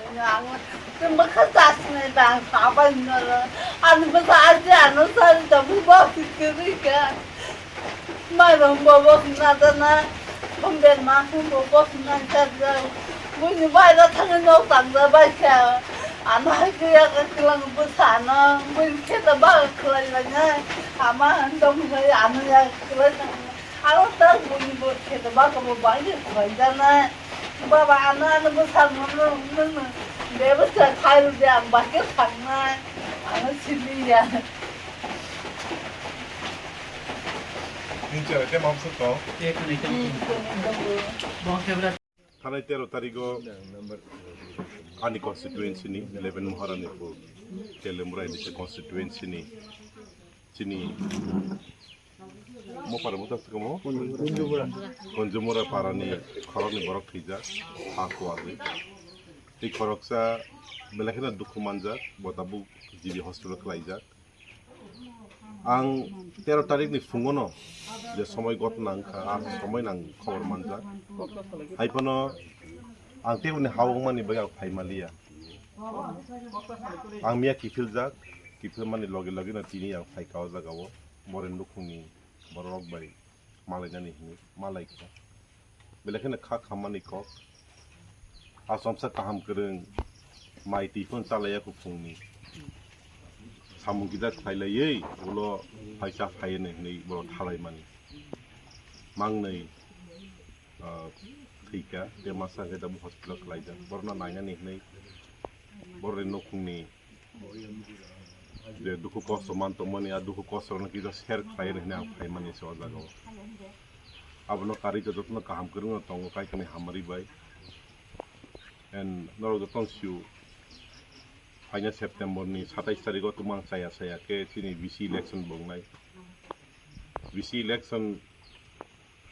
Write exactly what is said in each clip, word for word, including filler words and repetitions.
Ang tei bwkha chasnai da ang sabai noro. Ani bwsa aji ano sari da bwsa kwrwi kha. Mairum bobo nadana. Hum berma hum bobo nadana. Buini bai da thangwi nok tangda bai kha. Ano hai khe ya ka kwlang bwsa ano. Buini khe da ba kwlai langnai. Ama dong hai ano ya kwlai langnai. Aro ta buini bo khe da ba ka bo bai khe kwlai danai. Baba, ano, ano bwsakno nwng, nwng, nwng bebasa khai rwdi, ang bahai khe thangnai. Ano siliya. Nini chwrai tei mamsuk tong? Thanai tero tarigo ani constituency ni eleven Maharanipur, Telembura N D C constituency ni chini Mopar mota tukamo? Kunjumura. Kunjumura parani khorokni borok thwijak, ha kuarwi. Tei khoroksa belai kheno dukhu manjak, bo tabuk G B hospital khlaijak. Ang tero tarikni phungono je somoi gotna wngkha, a somoi nang khobor manjak. Hai phano ang teboni ha wngmani bagwi ang phai manliya. Ang miya kiphiljak, kiphilmani loge loge no tini ang phai kha o jaga o, boreni nukhungni borok bai malainani hinwi malaikha. Belai kheno kha khammani kok. Achomsa kaham kwrwng mai twi phano chalaiya kuphungni. Samung kisa khlailaiwi ulo phaisa phaiwi hinwi borok thalaimani. Mangnwi ah, thwikha, tei masa khe tabuk hospital khlaijak. Borokno nainani hinwi borokni nukhungni je dukhu kosto man tongmani, a dukhu kosto rokno kisa share khlai rw hinwi ang phaimani se o jaga o. Abono karwi khe jotono kaham kwrwngno tongo, Kaitorni hamari bai. And norok jotono sio, phaina September ni satais tarikh o tumang chaya chaya khe chini V C election bo wngnai. V C election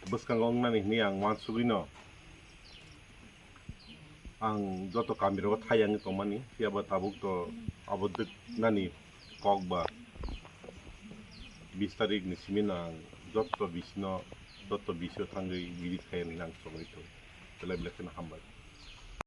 bwskango wngnani hinwi ang uansugwino ang joto kamirogo thai wngwi tongmani, phiyaba tabuk to abo dwknani kok ba bis tarikh ni simino ang joto bisino, joto bisio thangwi visit khai hinwi ang chongwi tongo. Belai belai kheno hambai.